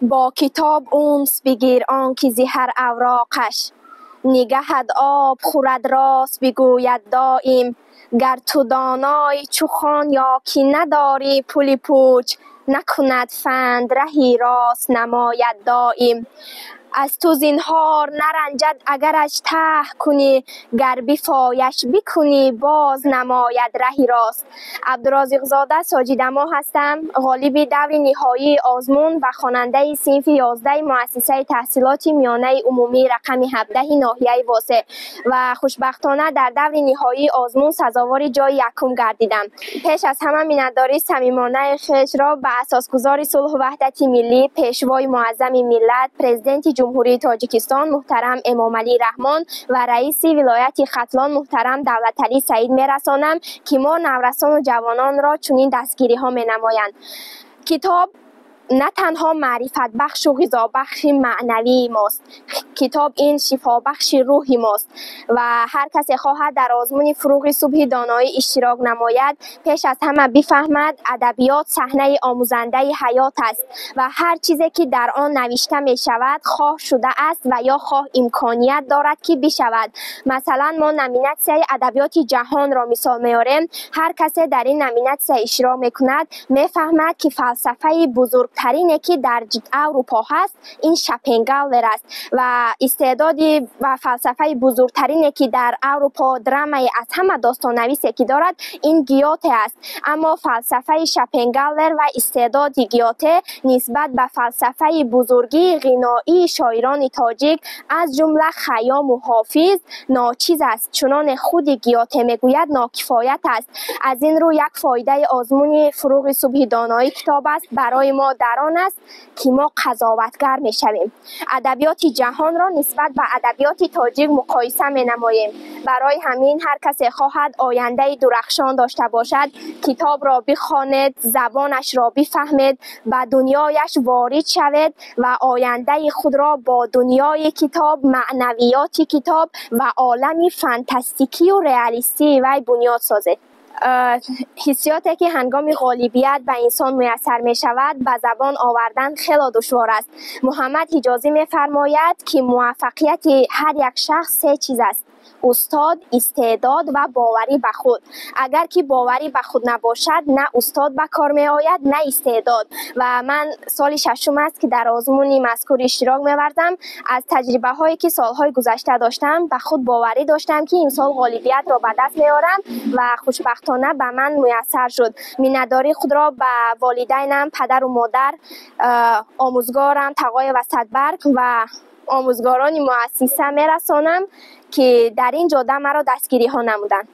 Бо китоб унс бигир, он ки зи ҳар авроқаш нигаҳат об хӯрад, рост бигӯяд доим. Гар ту доной чу хон ё ки надорӣ пули пуч, накунад фанд, раҳи рост намояд доим. Аз ту зинҳор наранҷад, агараш таҳ кунӣ, гар бифояш бикунӣ, боз намояд раҳи рост. Абдурозиқзода Соҷидамо ҳастам, ғолиби даври ниҳоии озмун ва хонандаи синфи 11 муассисаи таҳсилоти миёнаи умумии рақами 17 ноҳияи Восеъ ва хушбахтона дар даври ниҳоии озмун сазовори ҷои якум гардидам. Пеш аз ҳама миннатдории самимонаи хешро ба асосгузори сулҳу ваҳдати миллӣ, пешвои муаззами миллат, Президенти Ҷумҳурии Тоҷикистон муҳтарам Эмомалӣ Раҳмон ва раиси вилояти Хатлон муҳтарам Давлаталӣ Саид мерасонам, ки мо наврасону ҷавононро чунин дастгириҳо менамоянд. Китоб на танҳо маърифатбахшу ғизобахши маънавии мост, китоб ин шифобахши рӯҳи мост. Ва ҳар касе хоҳад дар озмуни «Фурӯғи субҳи доноӣ» иштирок намояд, пеш аз ҳама бифаҳмад: адабиёт саҳнаи омӯзандаи ҳаёт аст ва ҳар чизе, ки дар он навишта мешавад, хоҳ шудааст ва ё хоҳ имконият дорад, ки бишавад. Масалан, мо номинатсияи адабиёти ҷаҳонро мисол меорем. Ҳар касе дар ин номинатсия иштирок мекунад, мефаҳмад, ки фалсафаи бузургтарине, ки дар Аврупо ҳаст, ин Шопенгауэр аст ва истеъдоди ва фалсафаи бузургтарине, ки дар Аврупо драмаи аз ҳама достоннависе, ки дорад, ин Гёте аст. Аммо фалсафаи Шопенгауэр ва истеъдоди Гёте нисбат ба фалсафаи бузургии ғиноии шоирони тоҷик, аз ҷумла Хайёму Ҳофиз, ночиз аст. Чуноне худи Гёте мегӯяд, нокифоят аст. Аз ин рӯ, як фоидаи озмуни «Фурӯғи субҳи доноӣ китоб аст» барои мо дар он аст, ки мо қазоватгар мешавем, адабиёти ҷаҳонро нисбат ба адабиёти тоҷик муқоиса менамоем. Барои ҳамин ҳар касе хоҳад ояндаи дурахшон дошта бошад, китобро бихонед, забонашро бифаҳмед, ба дунёяш ворид шавед ва ояндаи худро бо дунёи китоб, маънавиёти китоб ва олами фантастикию реалистии вай бунёд созед. Ҳиссиёте, ки ҳангоми ғолибият ба инсон муяссар мешавад, ба забон овардан хело душвор аст. Муҳаммад Ҳиҷозӣ мефармояд, ки муваффақияти ҳар як шахс се чиз аст: устод, истеъдод ва боварӣ ба худ. Агар ки боварӣ ба худ набошад, на устод ба кор меояд, на истеъдод. Ва ман соли шашум аст, ки дар озмуни мазкур иштирок меварзам. Аз таҷрибаҳое, ки солҳои гузашта доштам, ба худ боварӣ доштам, ки имсол ғолибиятро ба даст меорам ва хушбахтона ба ман муяссар шуд. Миннатдории худро ба волидайнам, падару модар, омӯзгорам Тағоева Садбарг ва омӯзгорони муассиса мерасонам, ки дар ин ҷода маро дастгириҳо намуданд.